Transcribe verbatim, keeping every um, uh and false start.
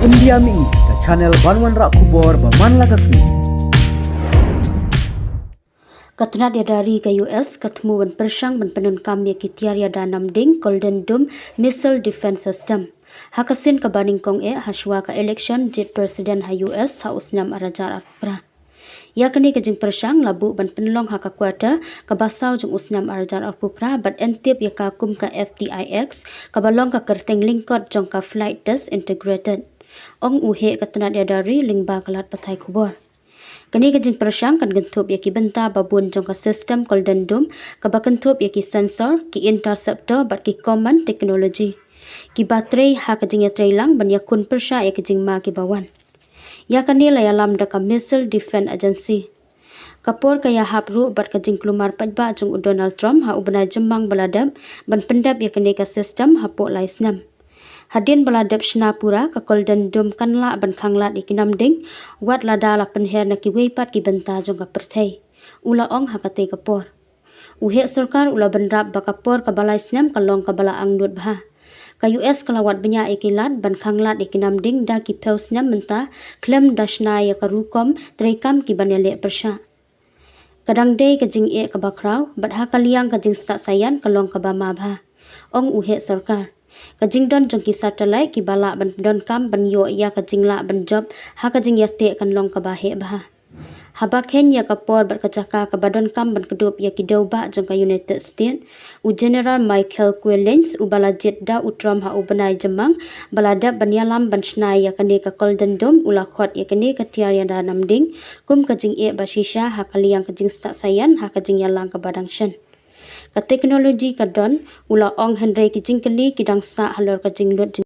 India Mih, ka channel ban wanrah khubor ba man la ka sngi. Ka tnat ïada ri ka U S ka thmu ban pyrshang ban pyndonkam ïa ki tiar ïada namding Golden Dome Missile Defense System ha ka sien kaba nyngkong eh hashwa ka election jied president ha U S ha u snem ar hajar arphew phra. Ïa kane ka jingpyrshang la buh ban pynlong ha ka quarter kaba saw jong u snem ar hajar arphew phra bad yn tip ïa ka kum ka F T I X, kaba long ka kyrteng lyngkot jong ka Flight Test Integrated, ong u heh ka tnat ïada ri lyngba ka lad pathai khubor. Kane ka jingpyrshang kan kynthup ïa ki bynta ba bun jong ka system Golden Dome, kaba kynthup ïa ki sensor, ki interceptor bad ki command technology, kiba trei ha ka jingïatreilang ban ïakhun pyrshah ïa ki jingma kiba wan. Ïa kane la ïalam da ka Missile Defense Agency. Ka por ka ïahap ruh bad ka jingkulmar paidbah jong u Donald Trump ha u bnai Jymmang ba la dep ban pyndep ïa kane ka system hapoh lai snem. Hadien ba la dep shna pura, ka Golden Dome kan lah ban khanglad ïa ki namding, wat lada la pynher na kiwei pat ki bynta jong ka pyrthei, u la ong ha katei ka por. U heh sorkar u la bynrap ba ka por kaba lai snem ka long kaba la angnud bha. Ka U S ka la wad bniah ïa ki lad ban khanglad ïa ki namding da ki phew snem mynta, khlem da shna ïa ka rukom treikam kiban ïaleh pyrshah. Ka dang dei ka jingeh kaba khraw, bad ha ka liang ka jingstad saïan ka long kaba ma bha, ong u heh sorkar. Ka jingdon jong ki satellite kiba lah ban donkam ban ïoh ïa ka jinglah ban jop ha ka jingïateh kan long kaba heh bha. Haba kheiñ ïa ka por bad ka jaka kaba donkam ban kdup ïa ki dewbah jong ka United States, u General Michael Quillens, uba la jied da u Trump ha u bnai Jymmang ba la dep ban ïalam ban shna ïa kane ka Golden Dome, u la khot ïa kane ka tiar ïada namding kum ka jingeh ba shisha ha ka liang ka jingstad saïan ha ka jingïalang kaba dang shen. Ka technology ka don, u la ong, hynrei ki jingkylli ki dang sah halor ka jinglut